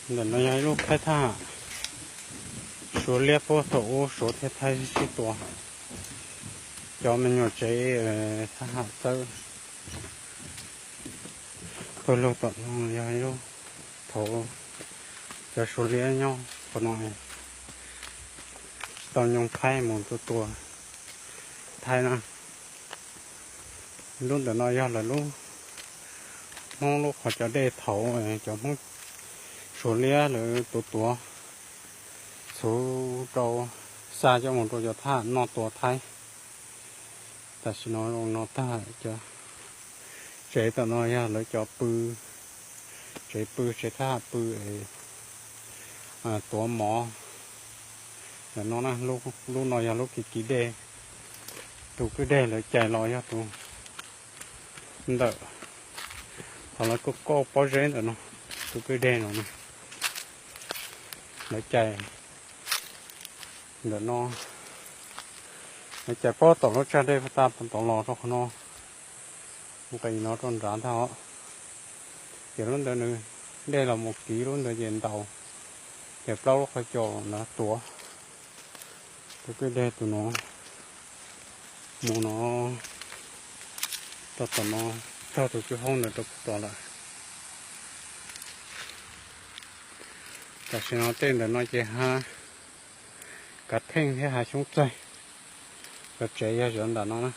Ntawm no yog ib lub khaib thab ham Suav liab puag thaum ub Suav thiaj thaib sib tua. Cov me nyuam tsev thab ham txawb tuaj lug tom no yog ib lub thaum cov Suav liab nyob qhov no tsis tau nyoog thaib mus tua tua thaib na. Lub ntawm no yog lawv lub Hmoob lub qhov cov dej thaum cov Hmoob Suav liab lawv tuav tuav txhuv rau xa coj mus rau cov thab ham noj tua thaib. Tam sim no zoo no tag, cov tsev tom no yog lawv cov pw, tsev pw tsev thab ham pw es tuav mov. Ntawm no na, lub no yog lub kiv kiv dej, tus kwj deg lawv cais los yog tus ntawm qhov lawv kauj kauj pob zeb ntawm no, tus kwj deg no na, lawv cais ntawm no, lawv cais pob tom lub tsag dej tag tod los rau qhov no, nqis no rau nrad ntag os. Ces lub ntawd nws dej los mus kiv lub ntawd ces ntaus, ces plaub lub qhov caus ntawd tuav. Tus kwj deg tus no mus no rau tom no, txog tus kwj haub ntawd rau puag tod lawm. Tam sim no tej ntawm no ces hav kav theej thiab hav xyoob txaig, cov tsev yog zov ntawm no na.